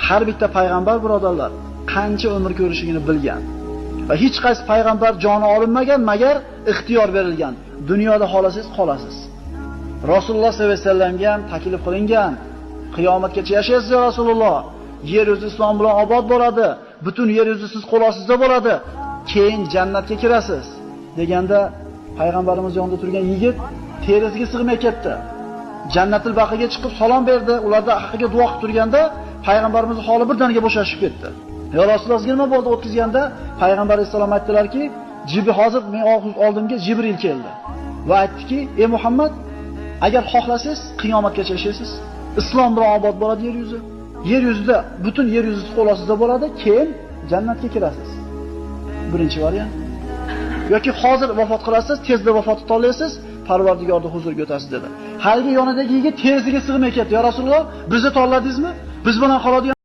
Har bitta payg'ambar, birodarlar, qancha umr ko'rishligini bilgan. Va hech qaysi payg'ambar joni olinmagan, magar ixtiyor berilgan. Dunyoda xolasangiz qolasiz. Rasululloh sollallohu alayhi vasallamga ham taklif qilingan. Qiyomatgacha yashaysiz ya Rasululloh. Yer yuzi islom bilan obod bo'ladi. Butun yer yuzi siz qo'l ostida bo'ladi. Keyin jannatga kirasiz deganda payg'ambarimiz yonida turgan yigit terisiga sig'may ketdi. Jannatul Baqiga chiqib salom berdi. Ularda haqqiga duo qilib turganda payg'ambarimizning holi birdaniga bo'shashib ketdi. Ya Rasululloh, sizga nima bo'ldi o'tkazganda payg'ambar alayhisalom aytdilarki, hozir men oldimga Jibril keldi va aytdiki, "Ey Muhammad, agar xohlasangiz qiyomatgacha yashaysiz. Islom bilan obod bo'ladi yer yuzi. Yer yuzida butun yer yuzi qo'l ostida bo'ladi, keyin jannatga kirasiz." Birinchi variant. Yoki hozir vafot qilasiz, tezda vafot tanlaysiz, Parvardigorning huzuriga o'tasiz dedi. Haligi yonidagi yigit terisiga sig'may ketdi. "Ya Rasululloh, bizni tanladingizmi? Biz bilan qoladigan